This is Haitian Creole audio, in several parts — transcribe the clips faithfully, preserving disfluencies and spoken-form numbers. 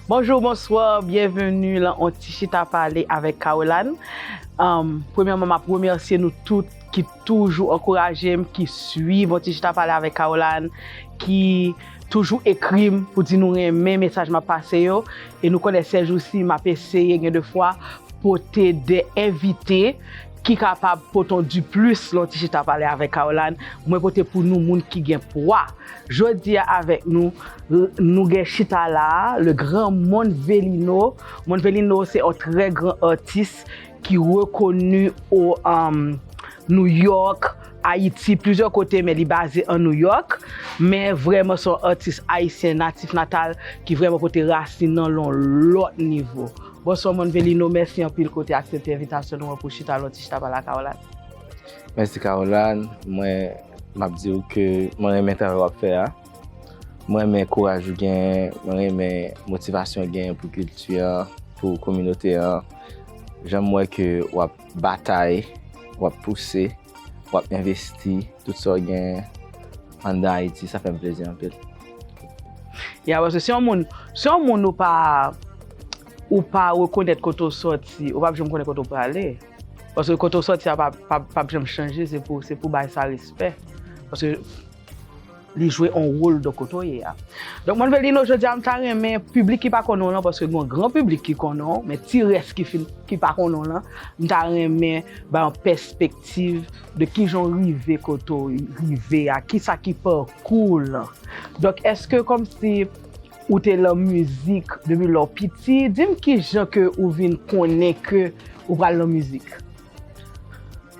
Bonjou, bonswa, byenveni lan On Ti Chita Pale avèk Caroline. Um, premyèman, m ap remèsye nou tout ki toujou ankouraje m, ki swiv On Ti Chita Pale avèk Caroline, ki toujou ekri m pou di nou renmen mesaj m ap pase yo. E nou konnen sèjousi, m ap eseye gen de fwa pote de envite ki kapab pote yon diplis lan On Ti Chita Pale avèk Caroline. Mwen pote pou nou moun ki gen pwa. Jodi a avèk nou, nou gen chita la, le gran Monvelino. Monvelino se yon trè gran atis ki rekoni o um, New York, Ayiti, plizyè kote, men li baze an New York. Men vrèman se yon atis ayisyen natif natal ki vrèman pote rasin nan lan yon lòt nivo. Bonswa Monvelino, mèsi anpil ke w te aksepte envitasyon nou an pou chita lan On Ti Chita Pale ak Caroline. Mèsi Caroline, mwen m ap di w ke mwen renmen travay w ap fè a. Mwen renmen kouraj ou gen, mwen renmen motivasyon w gen pou kilti an, pou kominote an. Jan m wè ke w ap batay, w ap pouse, w ap envesti tout sa w gen anndan Ayiti, sa fè m plezi anpil. Ya, paske si yon moun, si yon moun ou pa ou pa rekonèt kote w sòti, ou p ap janm konnen kote w prale. Paske kote w sòti a p ap, p ap, p ap janm chanje, se pou, se pou bay sa respè. Paske li jwe yon wòl de kote w ye a. Donk, Monvelino, jodi a, m ta renmen piblik ki pa konnen w lan, paske gen yon gran piblik ki konnen w, men ti rès ki fin, ki pa konnen w lan, m ta renmen bay yon pèspektiv de kijan w rive kote w rive a, kisa ki pakou w lan. Donk, èske kòmsi ou te lan mizik depi lè w piti? Di m kijan ke ou vin konnen ke ou pral lan mizik?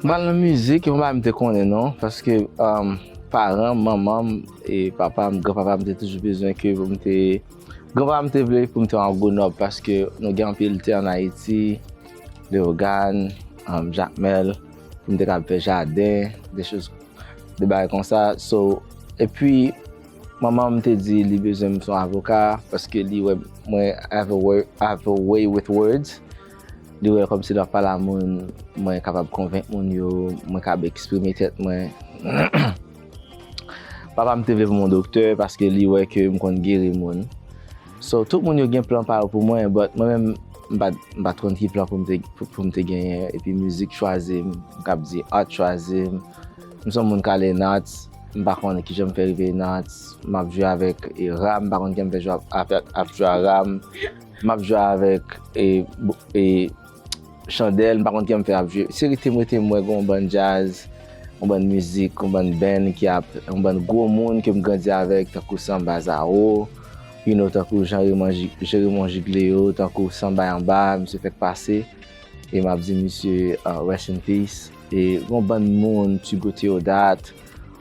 M pral nan mizik, e pa m te konnen non, paske um, paran m, manman m, e papa m, granpapa m te toujou bezwen ke pou m te. Granpapa m te vle pou m te yon agwonòm paske nou gen anpil tè ann Ayiti, Leyogàn, um, Jakmèl, pou m te kapab fè jaden, de choz, de bagay konsa. So, epi, manman m te di li bezwen m se yon avoka paske li wè mwen have a way, have a way with words. Li wè kòmsi lè m ap pale a moun, mwen kapab konvenk moun yo, mwen kapab eksprime tèt mwen. Papa m te vle pou m yon doktè paske li wè ke m konn geri moun. So, tout moun yo gen plan pa yo pou mwen, but mwen menm, m pa, m pa t konn ki plan pou m te, pou, pou m te genyen. Epi mizik chwazi m, m kab di art chwazi m. M se yon moun k ale nan art, m pa konnen kijan m fè rive nan art. M ap jwe avèk e, ram, m pa konn kijan m fè jwe ap, ap, ap jwe a ram. M ap jwe avèk e, e, chandèl, m pa konn kijan m fè ap jwe. Se rete m rete m wè gen yon bann djaz, yon bann mizik, yon bann band ki ap, yon bann gwo moun ke m grandi avèk, tankou Samba Zao, you know, tankou Jean Raymond, Jean Raymond Jigleo, tankou Samba Yamba, misye fèk pase. E m ap di misye uh, rest in peace. E yon bann moun, Tigo Theodat,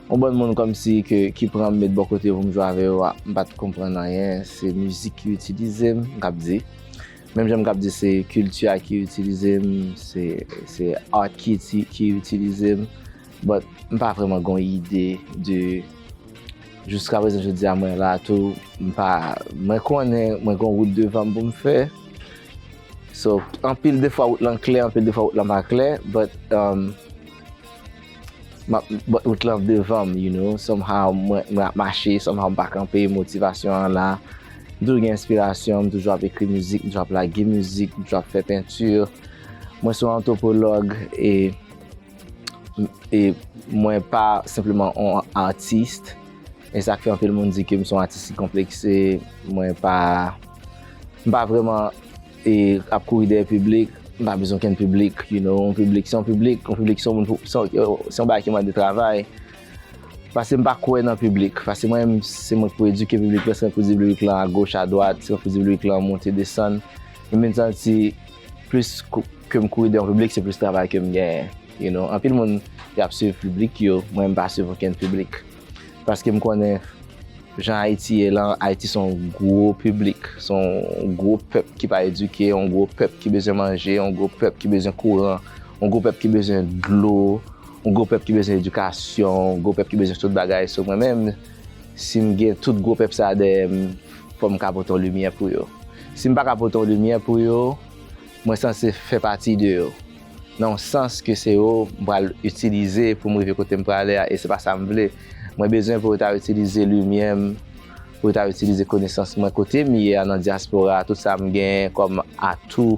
yon bann moun kòmsi ke, ki pran m met bò kote yo pou m jwe avè yo, m pa t konprann anyen. Se mizik ki itilize m, m k ap di. Menm jan m k ap di se kilti a ki itilize m, se, se art ki, iti- ki itilize m. But m pa vrèman gen yon ide de jiskaprezan jodi a mwen la tou, m pa, mwen konnen mwen gen yon wout devan m pou m fè. So, anpil de fwa wout lan klè, anpil de fwa wout lan pa klè, but um, m ap, but wout lan devan m, you know, somehow mwen, mwen ap mache, somehow m pa kanpe, motivasyon an la. M toujou gen enspirasyon, m toujou ap ekri mizik, m toujou ap lage mizik, m toujou ap fè penti. Mwen se yon antwopològ e, e mwen pa senpleman yon atis. E sa k fè anpil moun di ke m se yon atis ki konplekse. Mwen pa, m pa vrèman e, ap kouri dèyè piblik. M pa bezwen okenn piblik, you know. Yon piblik se yon piblik, yon piblik se yon moun pou, se yon, se yon bagay ki mande travay. Paske m pa kwè nan piblik. Paske mwen menm, se mwen ki pou edike piblik lan, se mwen ki pou di piblik lan agoch, adwat, se mwen ki pou di piblik lan monte, desann. Mwen vin santi plis kou- ke m kouri dèyè yon piblik, se plis travay ke m genyen. You know, anpil moun y ap swiv piblik yo, mwen m pa swiv okenn piblik. Paske m konnen jan Ayiti ye lan, Ayiti se yon gwo piblik, se yon gwo pèp ki pa edike, yon gwo pèp ki bezwen manje, yon gwo pèp ki bezwen kouran, yon gwo pèp ki bezwen dlo, yon gwo pèp ki bezwen edikasyon, yon gwo pèp ki bezwen tout bagay. So mwen menm, si m gen tout gwo pèp sa a dèyè m, fò m ka pote yon limyè pou yo. Si m pa ka pote yon limyè pou yo, mwen sanse fè pati de yo. Nan yon sans ke se yo m pral itilize pou m rive kote m prale a, e se pa sa m vle. Mwen bezwen pou yo ta itilize limyè m pou yo ta itilize konesans mwen kote m ye a nan dyaspora, tout sa m genyen kòm atou,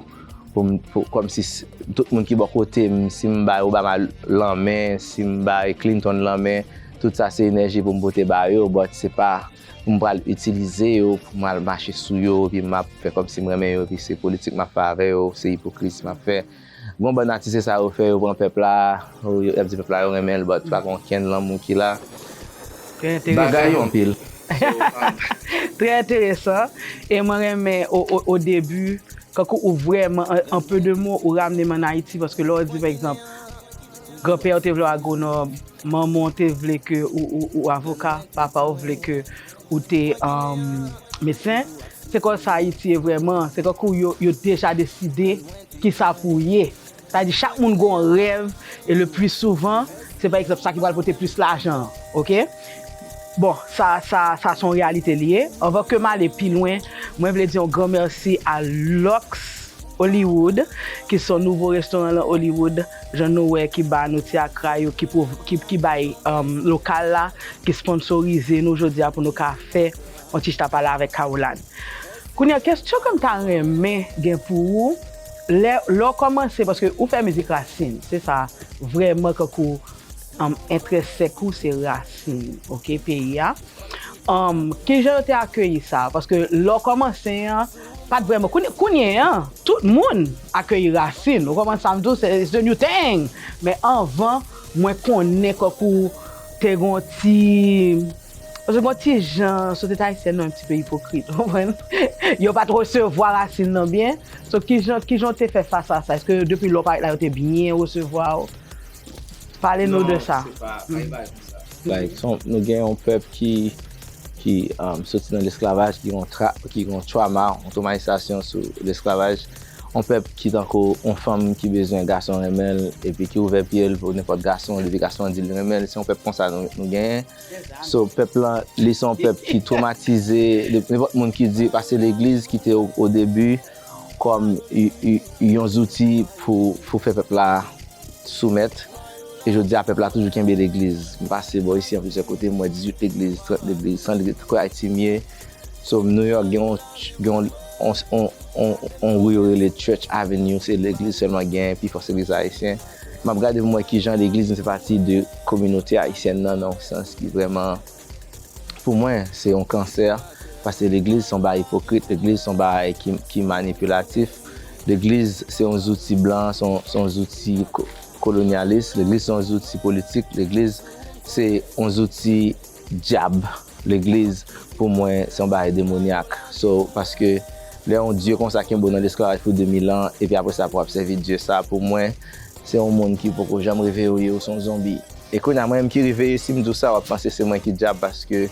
pou m, pou, kòmsi s- tout moun ki bò kote m, si m bay Obama lanmen, si m bay Clinton lanmen, tout sa se enèji pou m pote ba yo, but se pa pou m pral itilize yo, pou m al mache sou yo, epi m ap fè kòmsi m renmen yo, epi se politik m ap fè avè yo, se ipokrizi m ap fè. Gon bann atis se sa yo fè, yo pran pèp la, yo, y ap di pèp la yo renmen l, but pa gen okenn lanmou ki la. Bagay yo anpil. Trè enteresan. E mwen renmen o, o, o debi, kankou ou vrèman, an, an pe de mo, ou ramne m ann Ayiti, paske lè w di, pa egzanp, granpè w te vle w agwonòm, manman w te vle ke ou, ou, ou avoka, papa w vle ke ou te um, medsen, se kon sa Ayiti ye vrèman. Se kankou yo, yo deja deside ki sa pou w ye. Sa vle di chak moun gen yon rèv e le pli souvan, se pa egzanp sa ki pral pote plis lajan an, oke? Bon, sa, sa, sa se yon reyalite li ye. Anvan ke m ale pi lwen, mwen vle di yon gran mèsi a Lux Hollywood, ki se yon nouvo restoran nan Hollywood, jan nou wè ki ba nou ti akra yo, ki, pwov- ki, ki bay um, lokal la, ki sponsorize nou jodi a pou nou ka fè yon ti chita pale avèk Caroline. Kounye a, kesyon ke m ta renmen gen pou ou, lè, lè w kòmanse, paske ou fè mizik rasin, se sa vrèman kankou um, entresèk ou se rasin, oke, peyi a. Um, kijan yo te akeyi sa? Paske lè w kòmanse an, pa t vrèman. Kounye, kounye an, tout moun akeyi rasin. Ou konprann sa m di w? Se it's the new thing. Men anvan, mwen konnen kankou te gen yon ti. Paske gen yon ti jan, sosyete ayisyèn nan yon ti pe ipokrit. Ou konprann? Yo pa t resevwa rasin nan byen. So, kijan, kijan w te fè fas a sa? Èske depi lè w parèt la, yo te byen resevwa w? Pale nou de sa. Like, son, nou gen yon pèp ki ki um, soti nan lesklavaj, ki gen tra, ki gen trauma, yon twomatizasyon sou lesklavaj. Yon pèp ki tankou yon fanm ki bezwen gason renmen l, epi ki ouvè pye l pou nenpòt gason, depi gason an di l renmen l, se yon pèp konsa nou, nou genyen. So, pèp lan, li se yon pèp ki twomatize, nenpòt moun ki di, pase legliz ki te o, o debi, kòm y- y- yon zouti pou, pou fè pèp la soumèt. E jodi a, pèp la toujou kenbe legliz. M pase bò isi an plizyè kote, m wè dizuit legliz, trant legliz, san legliz, kote Ayiti m ye. So, New York gen yon, gen yon, on, on, on, on rue yo rele Church Avenue, se legliz sèlman genyen, pi fò se legliz ayisyen. M ap gade pou m wè kijan legliz nou fè pati de kominote ayisyèn nan, nan yon sans ki vrèman pou mwen, se yon kansè, paske legliz se yon bagay ipokrit, legliz se yon bagay ki, ki manipilatif, legliz se yon zouti blan, se yon, se yon zouti ko- kolonyalis, legliz se yon zouti politik, legliz se yon zouti dyab, legliz pou mwen se yon bagay demonyak. So, paske lè yon dye konsa kenbe w nan lesklavaj pou de mil an, epi apre sa pou w ap sèvi dye sa, pou mwen, se yon moun ki poko janm reveye w ye, ou se yon zonbi. E kounye a, mwen menm ki reveye, si m di w sa, w ap panse se mwen ki dyab paske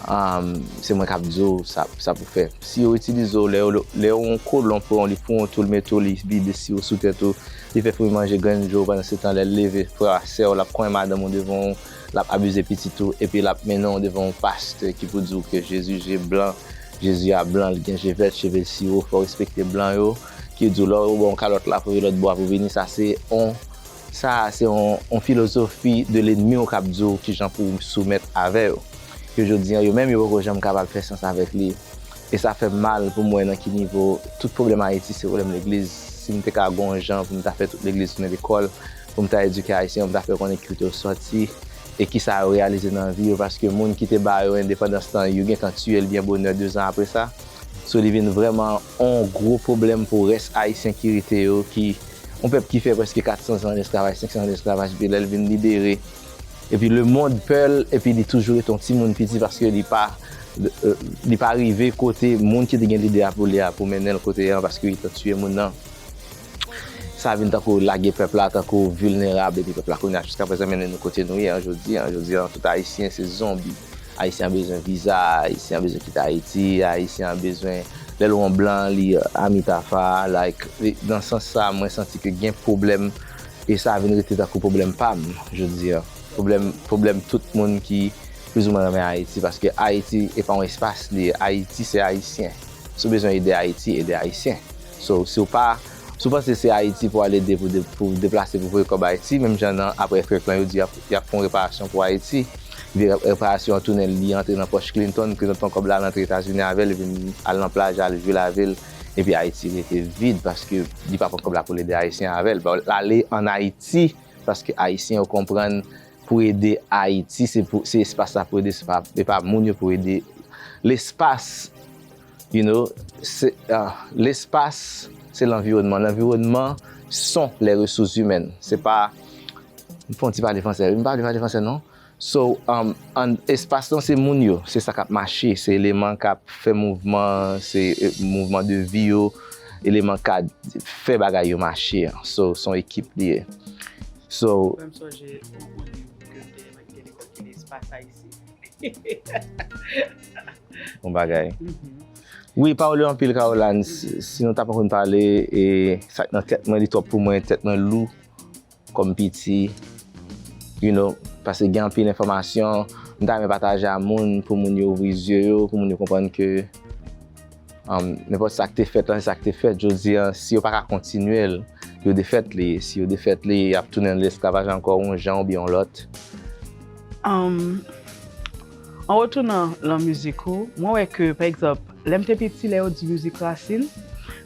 um, se mwen k ap di w sa, sa pou fè. Si yo itilize w, lè, yo- lè yon kolon pran w, li pran w tou, li mete w, li vide siwo sou tèt ou, li fè fou manje grenn je w, pandan se tan, lè l leve, frè a, sè w, l ap konyen madanm ou devan w, l ap abize pitit ou, epi l ap mennen w devan yon pastè ki pou di w ke Jezi je blan, Jezi a blan, li gen je vèt, cheve l siwo, fò w respekte blan yo, ki di w lè yo ba w yon kalòt la pou w lòt bò a pou vini, sa se on Sa a se yon, yon filozofi de lennmi w k ap di w kijan pou w soumèt avè yo. Ke jodi a, yo menm yo poko janm kapab fè sans avèk li. E sa fè m mal pou m wè nan ki nivo tout pwoblèm Ayiti se pwoblèm legliz. Si m te ka gon jan pou m ta fè tout legliz tounen lekòl, pou m ta edike Ayisyen yo, m ta fè yo konnen ki kote yo sòti e kisa yo reyalize nan vi yo, paske moun ki te ba yo endepandans lan, yo gentan tiye l byen bonè de zan apre sa. So, li vin vrèman yon gwo pwoblèm pou rès Ayisyen ki rete yo, ki yon pèp ki fè prèske kat san zan an esklavaj, senk san zan an esklavaj, epi lè l vin libere, epi lemonn pè l, epi li toujou rete yon timoun piti paske li pa, li pa rive kote moun ki te gen lide a pou li a, pou mennen l kote a, paske yo te tiye moun nan. Sa vin tankou lage pèp la tankou vilnerab, epi pèp la kounye a jiskaprezan mennen nou kote nou ye an jodi a. Jodi a, tout Ayisyen se zonbi. Ayisyen an bezwen viza, Ayisyen an bezwen kite Ayiti, Ayisyen an bezwen, lè l wè yon blan, li ami tafa, like, nan sans sa, mwen santi ke gen pwoblèm, e sa vin rete tankou pwoblèm pa m, jodi a. Pwoblèm, pwoblèm tout moun ki plizoumwen renmen Ayiti, paske Ayiti e pa yon espas li ye, Ayiti se Ayisyen. Si w bezwen ede Ayiti, ede Ayisyen. So, si w pa, si w panse se Ayiti pou al ede, pou, de, pou deplase, pou voye kòb Ayiti, menm jan nan apre earthquake lan, yo di y ap, y ap fè yon reparasyon pou Ayiti. Epi reparasyon an tounen, li antre nan pòch Clinton, Clinton pran kòb la, l antre Etazini avè l, li vin al nan plaj, al jwe lavi l, epi Ayiti rete vid, paske li pa pran kòb la pou l ede Ayisyen avè l. Bon, l ale ann Ayiti, paske Ayisyen yo konprann pou ede Ayiti, se pou, se espas la pou ede, se pa, se pa moun yo pou ede. Lespas, you know, se, ah, lespas, se lanviwònman. Lanviwònman sont les ressources humaines. Se pa, m fè yon ti pale fransè wi, m pa vle pale fransè non. So, um, an, espas lan se moun yo, se sa k ap mache, se eleman k ap fè mouvman, se, eh, mouvman de vi yo, eleman k ap fè bagay yo mache an. So, se yon ekip li ye. So, Mwen m sonje yon, yon liv ke m te renmen ki te li kòm ki Espas Ayisyen. Yon bagay. Mhm. Wi, pawòl yo anpil, Caroline. Si, si nou ta konn pale, e, sa k nan tèt mwen, li twòp pou mwen, tèt mwen lou kòm piti, you know, paske gen anpil enfòmasyon, m ta renmen pataje a moun, pou moun yo ouvri zye yo, pou moun yo konprann ke, um, nenpòt sa k te fèt lan, se sa k te fèt. Jodi a, si yo pa ka kontinye l, yo defèt li. Si yo defèt li, y ap tounen nan lesklavaj ankò, yon jan oubyen yon lòt. Um, an retounan lan mizik ou, mwen wè ke, pa egzanp, lè m te piti, lè yo di mizik rasin,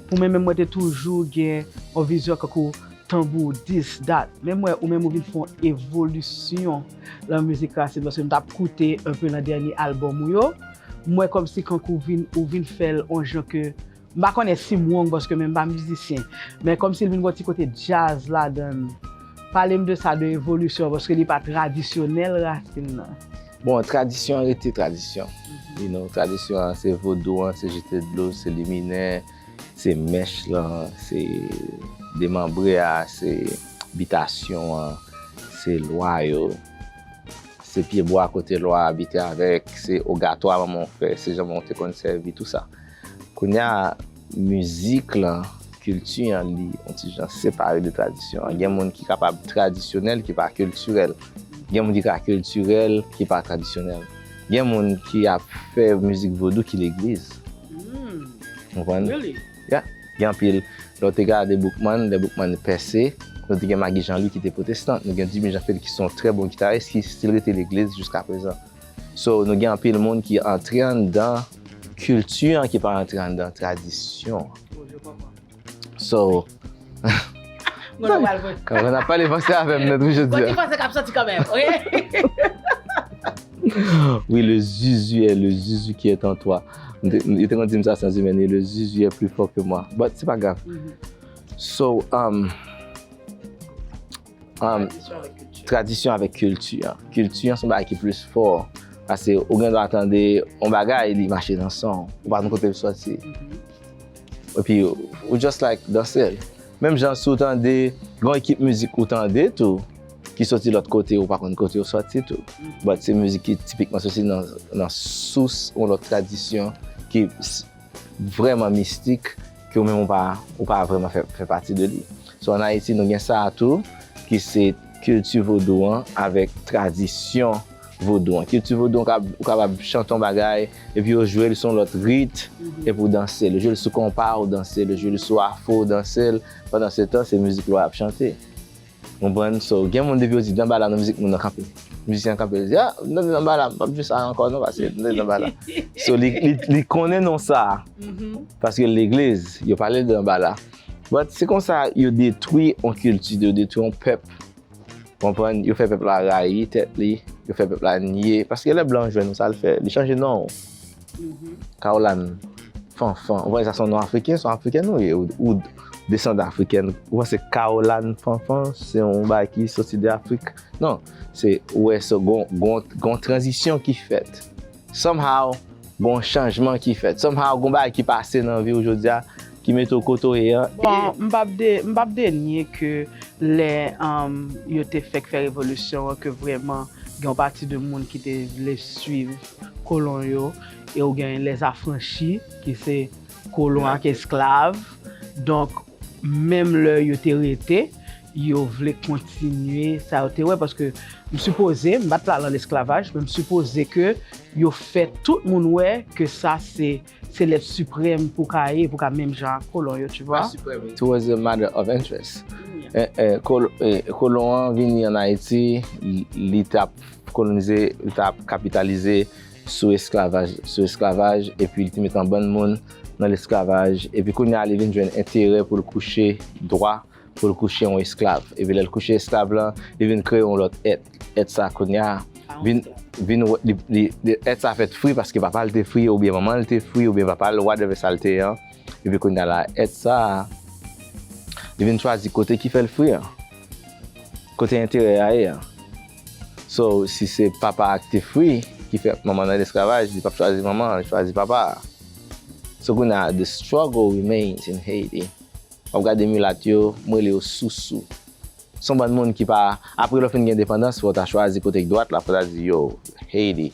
pou mwen menm, mwen te toujou gen yon vizyon kankou tanbou, this, that. Men m wè ou menm ou vin fè yon evolisyon lan mizik rasin, paske m t ap koute enpe lan dènye albòm ou yo. M wè kòmsi kankou ou vin, ou vin fè l yon jan ke, m pa konnen si m wrong paske men m pa mizisyen, men kòmsi l vin gen yon ti kote djaz ladan l. Pale m de sa, de evolisyon, paske li pa tradisyonèl rasin nan. Bon, tradisyon an rete tradisyon. Mhm. You know, tradisyon an se vodou an, se jete dlo, se liminè, se mèch lan, se demanbre a, se bitasyon an, se lwa yo, se pyebwa kote lwa a abite avèk, se ogatwa manman w fè, se jan manman w te konn sèvi, tou sa. Kounye a, mizik lan, kilti an, li yon ti jan separe de tradisyon an. Gen moun ki kapab tradisyonèl, ki pa kiltirèl. Gen moun ki ka kiltirèl, ki pa tradisyonèl. Gen moun ki ap fè mizik vodou ki legliz. Mm. Konprann? Really? Yeah. Gen anpil. Lè w te gade Boukman, lè Boukman pèse, nou te gen Magi Jean Louis ki te pwotestan. Nou gen Dimy Jean Philippe ki se yon trè bon gitaris ki still rete legliz jiska prezan. So, nou gen anpil moun ki antre anndan kilti an ki pa antre anndan tradisyon an. Oh, je comprends. So, Mwen nou pral vote. Kanmenm, n ap pale fransè avè m nèt wi jodi a. Kote fransè k ap soti kanmenm, ok? Oui, le zuzu est le zuzu qui est en toi. M te, yo te konn di m sa, sans humaine, le zuzu est plus fort que moi. But se pa grav. Mhm. So, um, um, Tradisyon avèk kilti. Tradisyon avèk kilti. Kilti an se yon bagay ki plis fò. Paske ou gen dwa tande yon bagay, li mache nan san w. Ou pa konn kote l soti. Mhm. Epi, ou just like danse l. Menm jan si w tande, gen yon ekip mizik ou tande tou, ki soti lòt kote, ou pa konn kote yo soti tou. Mhm. But se mizik ki tipikman soti nan, nan sous yon lòt tradisyon ki s-, vrèman mistik, ke ou menm ou pa, ou pa vrèman fè, fè pati de li. So, ann Ayiti, nou gen sa a tou, ki se kilti vodou an avèk tradisyon vodou an. Kilti vodou an, ou kab-, ou kapab chante yon bagay, epi yo jwe l sou yon lòt rit, mhm, epi w danse l. Yo jwe l sou konpa, ou danse l. Yo jwe l sou afro, ou danse l. Pandan se tan, se mizik lwa y ap chante. Konprann? So, gen moun depi yo di danbala nan mizik moun nan kanpe. Mizisyen an kanpe, li di, "Ah, m tande danbala, m p ap jwe sa ankò non, paske m tande danbala." So, li, li, li konnen non sa a, mhm, paske l legliz, yo pale de danbala. But se konsa yo detwi yon kilti, yo detwi yon pèp. Konprann? Yo fè pèp la rayi tèt li, yo fè pèp la nye. Paske lè blan jwenn ou, sa l fè? Li chanje non w. Mhm. Caroline Fanfan. Ou panse sa se yon non afriken? Se yon afrikèn ou ye? Ou, ou desandan afrikèn? Ou panse Caroline Fanfan se yon bagay ki soti de Afrik? Non. Se, ou wè, se gon, gon, gon tranzisyon ki fèt. Somehow, gon chanjman ki fèt. Somehow, gon bagay ki pase nan vi w jodi a, ki mete w kote w ye an. Bon, m p ap de-, m p ap denye ke lè, um, yo te fèk fè revolisyon an, ke vrèman gen yon pati de moun ki te vle swiv kolon yo, e ou gen les affranchis, ki se kolon ak esklav. Donk, menm lè yo te rete, yo vle kontinye sa yo te wè, paske m sipoze, m pa t la nan lesklavaj, men m sipoze ke yo fè tout moun wè ke sa se, se lèt siprèm pou ka ye, pou ka menm jan ak kolon yo, tu vois. It was a matter of interest. Eh, eh, kol- eh, kolon an vini ann Ayiti, li, li t ap kolonize, li t ap kapitalize sou esklavaj, sou esklavaj, epi li te met yon bann moun nan lesklavaj, epi kounye a li vin jwenn enterè pou l kouche dwa, pou l kouche yon esklav. Epi lè l kouche esklav lan, li vin kreye yon lòt èt. Èt sa kounye a vin, vin, li, li, li, èt sa fèt fri paske papa l te fri, oubyen manman l te fri, oubyen papa l, whatever sa l te ye an. Epi kounye a la, èt sa, li vin chwazi kote ki fè l fri an. Kote enterè a ye an. So, si se papa a ki te fri, ki fè manman nan lesklavaj, li p ap chwazi manman an, li chwazi papa a. So, kounye a, the struggle remains in Haiti. W ap gade milat yo, m rele yo sousou. Se yon bann moun ki pa, apre lè w fin gen endepandans, fò w ta chwazi kote k dwat la, fò w ta di, yo, Haiti,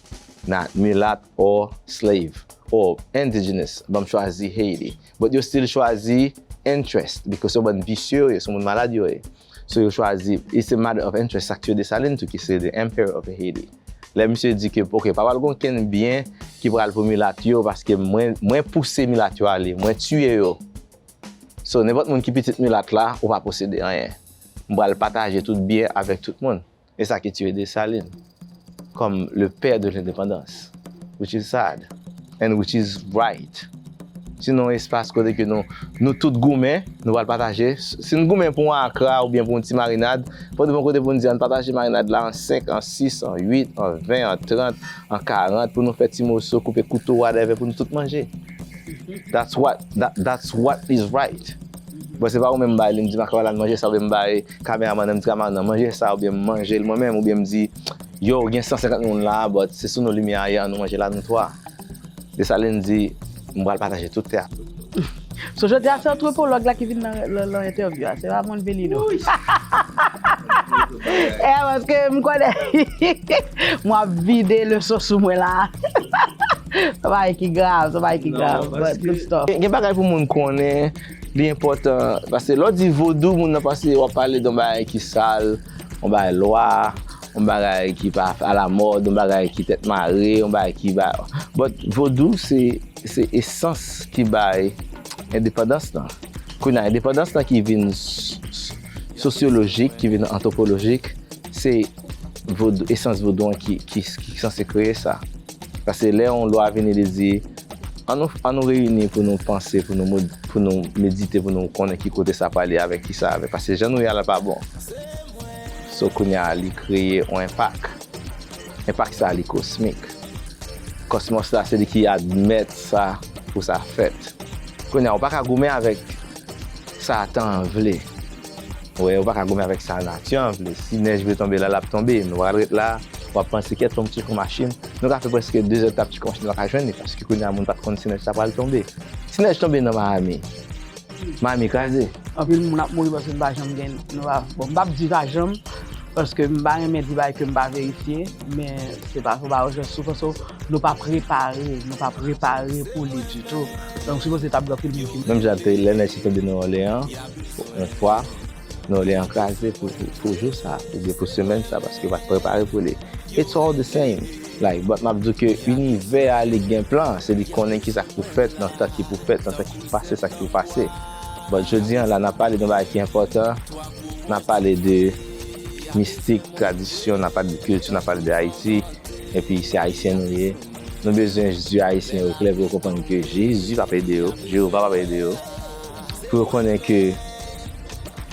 not mulat or slave or indigenous, ban m chwazi Haiti. But yo still chwazi interest, because se yon bann visye yo ye, se yon moun malad yo ye. So yo chwazi, it's a matter of interest, sa k tiye Desalin tou, ki se the emperor of Haiti. Lè misye di ke, ok, pa pral gen okenn byen ki pral pou milat yo, paske mwen, mwen pouse milat yo ale, mwen tiye yo. So, nenpòt moun ki pitit milat la, ou pa posede anyen. M pral pataje tout byen avèk tout moun. E sa ki tiye Desalin comme le père de l'indépendance, which is sad and which is right. Si nou espas kote ke nou, nou tout goumen, nou pral pataje. Si n goumen pou yon akra oubyen pou yon ti marinad, fò nou gen yon kote pou n di, ann pataje marinad la an senk, an sis, an uit, an ven, an trant, an karant, pou nou fè ti moso, koupe kouto, whatever, pou nou tout manje. That's what, that, that's what is right. Bon, se pa ou menm m bay li, m di Macarena manje sa, oubyen m bay kameramann nan, m di kameramann nan manje sa, oubyen m manje l mwen menm, oubyen m di, yo, gen san senkant moun la, but se sou nou limyè a ye, ann nou manje la nou twa. Desalin di, m pral pataje tout tè a. So, jodi a, se antwopològ la ki vin nan, nan, nan entèvyou a, se pa moun vini non. E, paske m konnen, m ap vide leson sou mwen la. Se yon bagay ki grav, se yon bagay ki grav, but good stuff. Gen, gen bagay pou moun konnen, li enpòtan, paske lè w di vodou, moun nan panse w ap pale de yon bagay ki sal, yon bagay lwa, yon bagay ki pa alamòd, yon bagay ki tèt mare, yon bagay ki ba, but vodou se, se esans ki bay endepandans lan. Kounye a, endepandans lan ki vin s-, s-, sosyolojik, ki vin antwopolojik, se vodou, esans vodou an ki, ki, ki sanse kreye sa. Paske lè yon lwa vini, li di, ann nou, ann nou reyini pou nou panse, pou nou mod-, pou nou medite, pou nou konnen ki kote sa prale, avèk ki sa, avèk, paske jan nou ye a la pa bon. So, kounye a, li kreye yon enpak. Enpak sa, li kosmik. Kòsmòs la, se li ki admèt sa pou sa fèt. Kounye a, ou pa ka goumen avèk sa tan an vle. Ou wè, ou pa ka goumen avèk sa nati an vle. Si nèj vle tonbe la, l ap tonbe. Men w pral ret la, w ap panse, kèt, fò m tcheke yon machin. Nou ka fè prèske de zè, t ap tcheke yon machin, nou pa ka jwenn li, paske kounye a, moun pa t konn si nèj sa pral tonbe. Si nèj tonbe nan Miami, Miami kraze. Anpil moun ap mouri paske nou pa janm gen, nou pa, bon, m p ap di pa janm, paske m pa renmen di bagay ke m pa verifye, men se pa, se pa yon jan soufrans, nou pa prepare, nou pa prepare pou li ditou. Donk, sipoze ta gen anpil moun ki Menm jan te lè nèj te tonbe nan Òleyan, yon fwa, nan Òleyan kraze pou, pou, pou jou sa, oubyen pou semèn sa, paske yo pa t prepare pou li. It's all the same. Like, but m ap di w ke inivè a, li gen plan, se li konnen ki sa k pou fèt nan tan ki pou fèt, nan tan ki pou pase, sa ki pou pase. But jodi a la, n ap pale de yon bagay ki enpòtan, n ap pale de mistik, tradisyon, n ap pale de kilti, n ap pale de Ayiti, epi se Ayisyen nou ye. Nou bezwen zye Ayisyen yo klè pou yo konprann ke Jezi p ap ede yo, Jewova p ap ede yo, pou yo konnen ke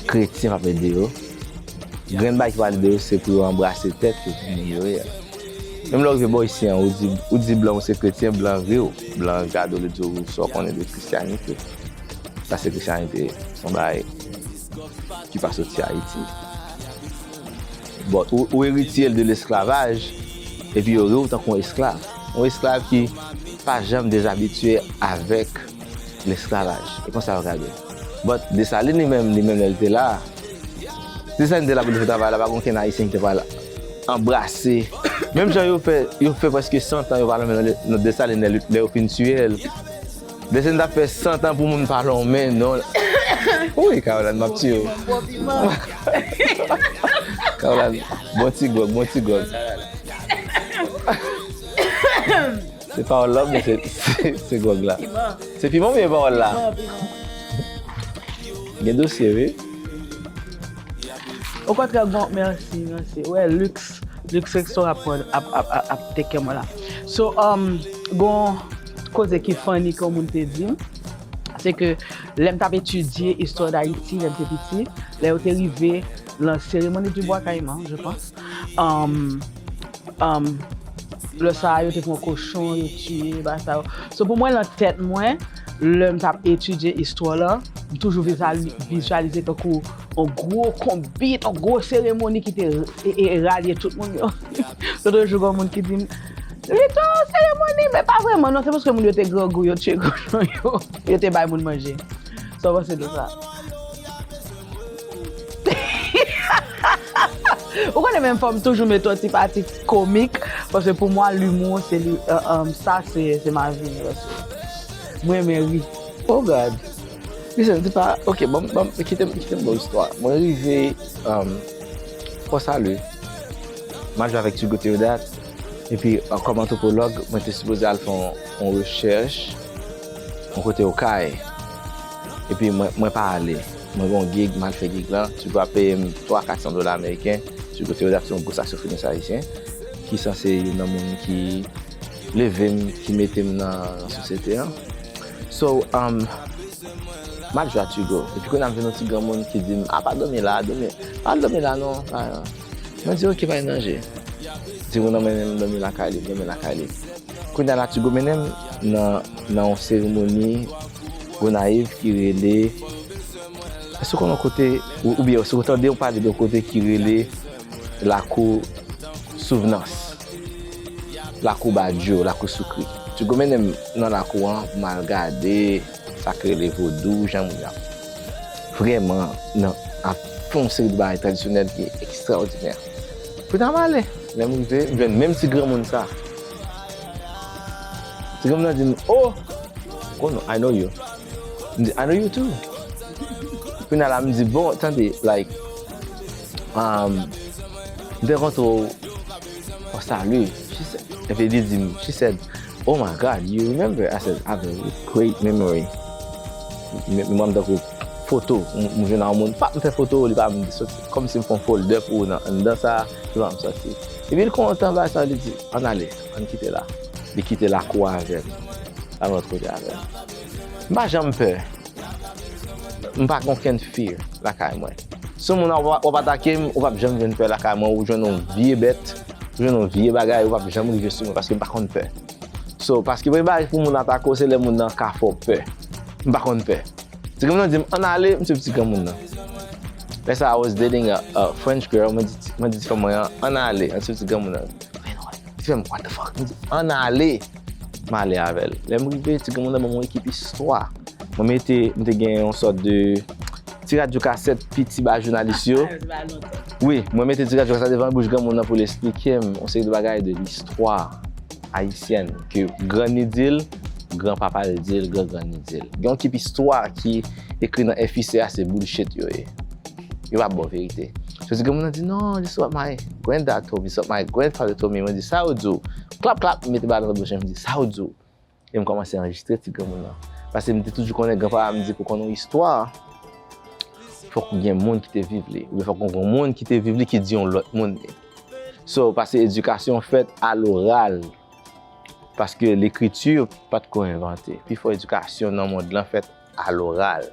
kretyen p ap ede yo. Grenn bagay ki pral ede yo, se pou yo anbrase tèt yo, pou yo melore a. Menm lè w rive bò isi an, ou di, ou di blan ou se kretyen, blan ri w. Blan gade w, li di w sa w konnen de Kristyanite. Paske Kristyanite se yon bagay ki pa soti Ayiti. Bon, ou, ou eritye l de lesklavaj, epi yo ri w tankou yon esklav. Yon esklav ki pa janm dezabitye avèk lesklavaj. E konsa yo gade. But Desalin li menm, li menm lè l te la, Desalin te la pou li fè travay la, pa gen okenn Ayisyen ki te pral anbrase. Menm jan yo fè, yo fè prèske san tan yo pa lonmen nan, nan Desalin lè, lè yo fin tiye l. Desalin t ap fè san tan pou moun pa lonmen non. Wi, Caroline, m ap tiye w. Caroline, bon ti gwòg, bon ti gwòg. Se pawòl la, men se, se, se gwòg la. Piman. Se piman oubyen pawòl la? Piman, piman. Gen dosye, wi. Okontrè, gon, mèsi, mèsi. Wè, Lux, Lux Restaurant ap, ap, ap, ap, ap take care mwen la. So, um, gon koze ki funny ke yon moun te di m, se ke lè m t ap etidye istwa Dayiti, lè m te piti, lè yo te rive nan seremoni di bwa kayiman, je pense, um, um, lè sa a, yo te pran kochon, yo tiye, bagay sa yo. So, pou mwen, nan tèt mwen, lè m t ap etidye istwa la, m toujou vizali-, vizyalize tankou yon gwo konbit, yon gwo seremoni ki te e, e, ralye tout moun yo. Lòt jou, gen moun ki di m, li te yon seremoni, men pa vrèman, non, se paske moun yo te grangou, yo tiye kochon yo, yo te bay moun manje. Sa w panse de sa? Ou konnen menm fò m toujou mete yon ti pati komik, paske pou mwen, limou, se li, euh, euh, sa, se, se ma vie, paske mwen renmen ri. Oh God. Listen, se pa, ok, bon, bon, kite m, kite m ba w istwa. Mwen rive, um, Pò Sali, m al jwe avèk Turgot Théodat, epi, uh, kòm antwopològ, mwen te sipoze al fè yon, yon rechèch yon kote Okay. Epi mwen, mwen pa ale. Mwen gen yon gig, m al fè gig lan. Turgot ap peye m twa, kat san dola ameriken. Turgot Théodat se yon gwo saksofonis ayisyen ki sanse youn nan moun ki leve m, ki mete m nan, nan sosyete an. So, um, m al jwe a Turgot. Epi kounye a m jwenn yon ti granmoun ki di m, "A, pa dòmi la, dòmi, pa al dòmi la non." Pa, mwen di, "Ok, pa gen danje." Di, "Ou nan mennen m dòmi lakay li, dòmi lakay li." Kounye a la, Turgot mennen m nan, nan yon seremoni Gonayiv ki rele, èske w konn yon kote, ou, oubyen èske w tande yon pale de yon kote ki rele Lakou Souvnans, Lakou Badjo, Lakou Soukri. Turgot mennen m nan lakou an pou m al gade sa k rele vodou, jan moun ap vrèman nan, ap fè yon seri de bagay tradisyonèl ki ekstraòdinè. Kounye a m ale, lè m rive, m jwenn menm ti granmoun sa. Ti granmoun nan di m, "Oh, oh no, I know you." M di, "I know you too." Kounye a la, m di, "Bon, tande, like, um, m te rankontre w Pò Sali." She said, epi li di m, she said, "Oh my God, you remember?" I said, "I have a great memory." Memwa m tankou foto, m, m jwenn ak yon moun, pap, m fè foto, li pa m soti, kòmsi m fè yon folder pou ou nan, anndan sa, li pa m soti. Epi l kontan, bagay sa, li di, "Ann ale, ann kite la." Li kite lakou a avè m. L al yon lòt kote avè m. M pa janm pè. M pa gen okenn fear lakay mwen. Si yon moun w ap, w ap atake m, ou p ap janm jwenn pè lakay mwen, ou jwenn yon vye bèt, ou jwenn yon vye bagay, ou p ap janm rive sou mwen, paske m pa konn pè. So, paske premye bagay pou moun atake w, se lè moun nan ka fè w pè. M pa konn pè. Ti granmoun nan di m, "Ann ale," m swiv ti granmoun nan. Lè sa, I was dating a, a French girl, mwen di, mwen di ti fanm mwen an, "Ann ale," ann swiv ti granmoun nan. Li fè m, "What the fuck?" M di, "Ann ale." M ale avè l. Lè m rive, ti granmoun nan ban m yon ekip istwa. Mwen mete, m te gen yon sòt de ti radyo kasèt piti ba jounalis yo. Wi, mwen mete ti radyo kasèt devan bouch granmoun nan pou l esplike m yon seri de bagay de listwa ayisyèn ke grann li di l, granpapa l di l, grangrann li di l. Gen yon ekip istwa ki ekri nan F I C a, se bullshit yo ye. Yo pa ba w verite. So, ti granmoun nan di, "No, this is what my granddad told me, this is what my grandfather told me." Mwen di, "Sa yo di w?" Klap, klap, m mete bagay nan bouch mwen, m di, "Sa yo di w?" E m kòmanse anrejistre ti granmoun nan. Paske m te toujou konnen granpapa m di pou konnen yon istwa, fòk gen moun ki te viv li. Oubyen fòk gen moun ki te viv li ki di yon lòt moun li. So, paske edikasyon fèt aloral. Paske lekriti pa t ko envante. Pifò edikasyon nan mond lan fèt aloral.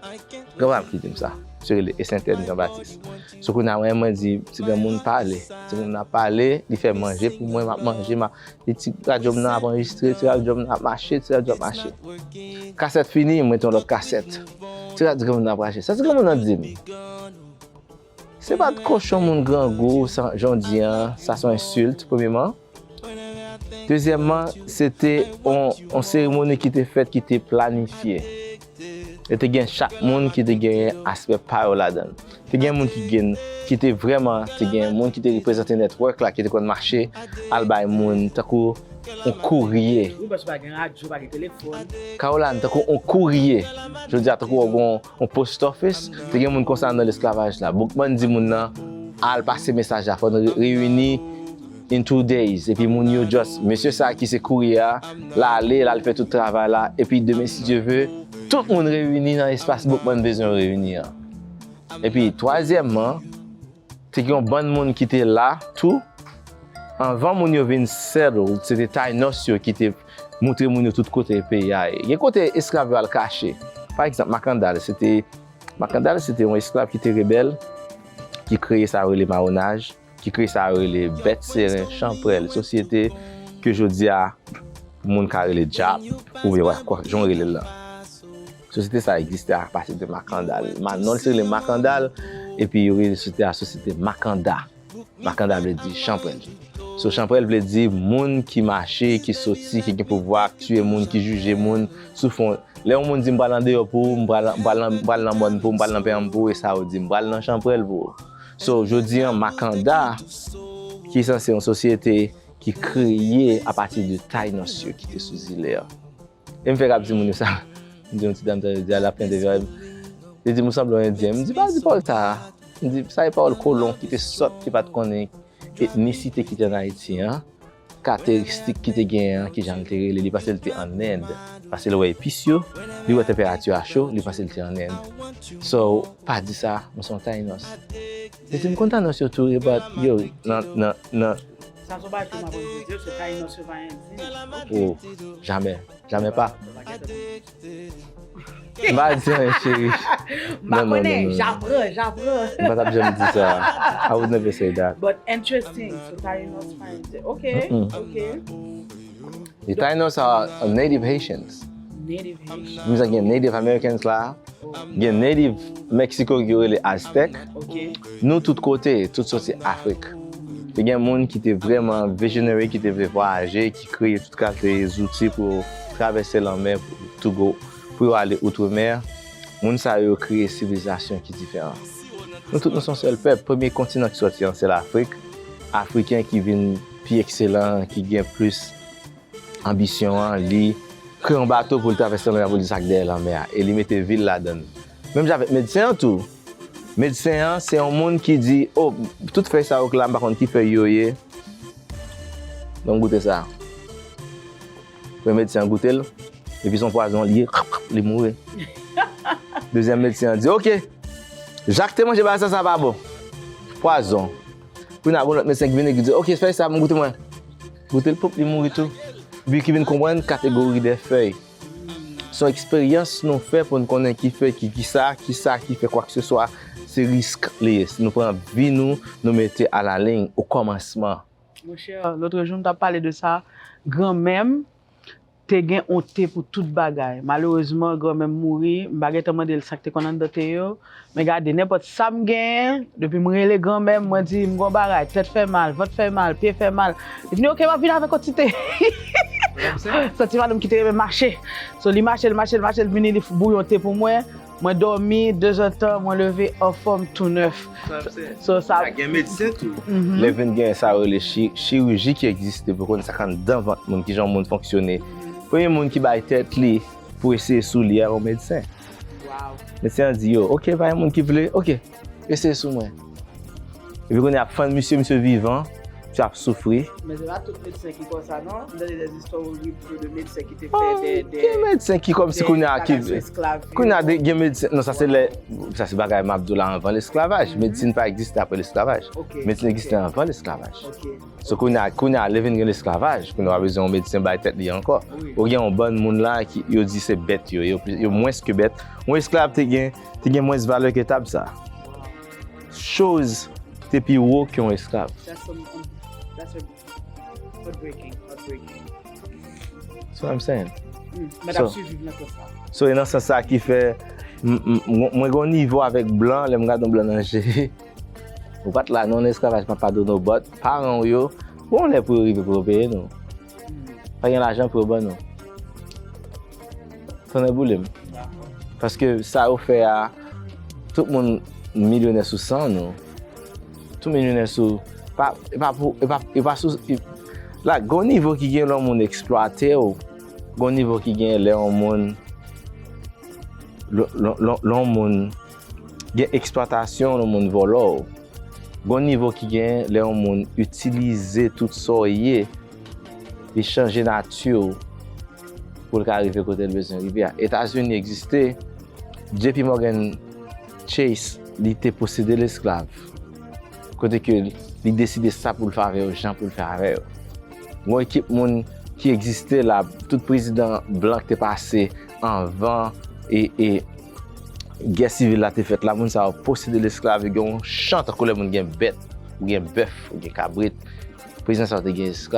Granpapa m ki di m sa. Misye rele Esentèn Janbatis. So kounye a, mwen, mwen di, ti granmoun pale. Timoun nan pale, li fè manje pou mwen, m ap manje, m ap, li ti radyo m nan ap anrejistre, ti radyo m nan ap mache, ti radyo ap mache. Kasèt fini, mwen mete yon lòt kasèt. Ti radyo granmoun nan ap rache. Sa ti granmoun nan di m? Se pa t kochon moun grangou, sa, jan w di an, sa se yon ensilt, premyeman. Dezyèmman, se te yon, yon seremoni ki te fèt, ki te planifye. E te gen chak moun ki te genyen aspè pa yo ladan l. Te gen moun ki gen, ki te vrèman, te gen moun ki te reprezante network la, ki te konn mache, al bay moun, tankou yon kourye. Wi, paske pa gen radyo, pa gen telefòn. Caroline, tankou yon kourye. Jodi a, tankou w gen yon post office, te gen moun konsa nan lesklavaj la. Boukman di moun nan, al pase mesaj la, fò n re-, reyini in two days. Epi moun yo just, mesye sa ki se kourye a, l ale, l al fè tout travay la. Epi demen, si Dye ve, tout moun reyini nan espas Boukman bezwen yo reyini an. Epi, twazyèmman, Te gen yon bann moun ki te la tou. Anvan moun yo vin settle, se te Tainos yo ki te moutre moun yo tout kote peyi a ye. Gen kote esklav yo al kache. Pa egzanp, Makandal, se te, Makandal, se te yon esklav ki te rebèl, ki kreye sa yo rele mawonaj, ki kreye sa yo rele bèt seren, chanpwèl, sosyete ke jodi a moun ka rele djab, oubyen wè, kwa, jan w rele l lan. Sosyete sa egziste apati de Makandal. Ma-, non l se rele Makandal, epi yo rele sosyete a sosyete Makanda. Makanda vle di chanpwèl. So, chanpwèl vle di moun ki mache, ki soti, ki gen pouvwa, ki tiye moun, ki jije moun sou fon. Lè yon moun di m pral andeyò pou ou, m pral, m pral nan, m pral nan mòn pou ou, m pral nan peyèm pou ou, e sa yo di, m pral nan chanpwèl pou ou. So, jodi an, Makanda, ki sanse yon sosyete ki kreye apati de Tainos yo ki te sou zile an. E m fèk ap di moun yo sa. M di yon ti dam sa, yo di, "A la fin de vie." Li di m, "Ou sanble yon Endyen." M di, "Pa di pawòl sa a." M di, "Sa e pawòl kolon ki te sòt, ki pa t konnen etnisite ki te ann Ayiti an, karakteristik ki te genyen an, ki jan l te rele. Li panse l te ann End. Paske l wè epis yo, li wè tanperati a cho, li panse l te ann End. So, pa di sa, mwen se yon Tainos." Li di m, "M konn Tainos yo tou, but yo, nan, nan, nan." Sa se yon bagay ke m aprann jodi a, se Tainos yo pa Endyen. Oh, jamè. Jamè pa. M pa di anyen, cheri. M pa konnen, j'apprends, j'apprends. M pa t ap janm di sa. I would never say that. But interesting. So Tainos pa Endyen. Ok, ok. The Tainos are native Haitians. Native Haitians. Gen Native Americans la. Gen native Mexico ki yo rele Aztèk. Nou tout kote, tout soti Afrik. Te gen moun ki te vrèman visionary, ki te vle vwayaje, ki kreye tout kalite zouti pou yo travèse lanmè, pou, to go, pou yo ale outremè. Moun sa yo kreye sivilizasyon ki diferan. Nou tout nou se yon sèl pèp. Premye kontinan ki sòti an se Lafrik. Afriken ki vin pi ekselan, ki gen plis anbisyon an, li kreye yon bato pou l travèse lanmè a, pou l di sa k dèyè lanmè a, e li mete vi l ladan l. Menm jan avèk medsen an tou. Medsen an, se yon moun ki di, "O, tout fèy sa yo k la, m pa konn ki fèy yo ye. Ban m goute sa." Premye medsen an goute l, epi se yon pwazon li ye, li mouri. Dezyèm medsen an di, "Oke, Jak te manje bagay sa, sa pa bon. Pwazon." Kounye a, gon lòt medsen ki vini, ki di, "Oke, fèy sa, m goute mwen." Goute l, pop, li mouri tou. Epi ki vin konprann kategori de fèy. Se yon eksperyans nou fè pou n konnen ki fèy, ki, ki sa, ki sa, ki fè kwakseswa. Se risk li ye. Nou pran vi nou, nou mete a la liy o kòmansman. Monchè, lotrejou, m t ap pale de sa. Granmè m, te gen yon te pou tout bagay. Malerezman, granmè m mouri, m pa gentan mande l sa k te konn anndan te yo. Men gade, nenpòt sa m genyen, depi m rele granmè m, mwen di, "M gon bagay, tèt fè mal, vant fè mal, pye fè mal." Li vini, "Oke, m ap vin avèk yon ti te." Se yon ti madanm ki te renmen mache. So, li mache, li mache, li mache, li vini, li f-, bouyon te pou mwen. Mwen dòmi, dezèdtan, mwen leve anfòm tou nèf. Sa, se, so, sa, sa gen medsen tou. Mhm. Lè vin gen sa yo rele chi-, chiriji ki egziste pou konn sa k anndan vant moun, kijan moun fonksyone. Mhm. Premye moun ki bay tèt li pou eseye sou li a, yon medsen. Wow. Medsen an di yo, "Oke, pa gen moun ki vle, oke, eseye sou mwen." Epi kounye a ap fann misye, misye vivan, misye ap soufri. Men se pa tout medsen ki konsa, non. M tande de zistwa orib tou de medsen ki te fè de, de, gen medsen ki kòmsi kounye a ki, kounye a de, gen medsen, non, sa se lè, sa se bagay m ap di w la anvan lesklavaj. Mhm. Medsin pa egziste apre lesklavaj. Ok, medsin egziste anvan lesklavaj. Ok. So kounye a, kounye a, lè vin gen lesklavaj, kounye a w pa bezwen yon medsen bay tèt li ankò. Wi. Ou gen yon bann moun la ki, yo di se bèt yo, yo, yo mwens ke bèt. Yon esklav te gen, te gen mwens valè ke tab sa. Choz te pi wo ke yon esklav. That's some, um, that's a heartbreaking, heartbreaking. That's what I'm saying. Mm, mwen t ap so, swiv nan sans sa. So, e nan sans sa ki fè, m, m, mwen, mwen gen yon nivo avèk blan, lè m gade yon blan nan je. Ou pa t la, non, nan esklavaj pa padone w, but paran w yo, gon lè pou yo rive pou yo peye nou. Mm. Pa gen lajan pou yo ban nou. Tonnè boule m. Paske sa yo fè a, tout moun milyonè sou san nou. Tout milyonè sou, pa, e pa pou, e pa, e pa sou, e, la, gon nivo ki gen lè yon moun eksplwate w, gon nivo ki gen lè yon moun, lè, lè, lè, lè yon moun gen eksplwatasyon, lè yon moun vòlò w. Gon nivo ki gen lè yon moun itilize tout sa w ye, li chanje nati w pou l ka rive kote l bezwen rive a. Etazini egziste, J P Morgan Chase, li te posede lesklav. kote ke li deside sa pou l fè avè yo, jan pou l fè avè yo. Yon ekip moun ki egziste la, tout prezidan blan ki te pase anvan e, e gè sivil la te fèt la, moun sa yo posede lesklav, yo gen yon chan tankou lè moun gen bèt, ou gen bèf, ou gen kabrit. Prezidan sa yo te gen esklav.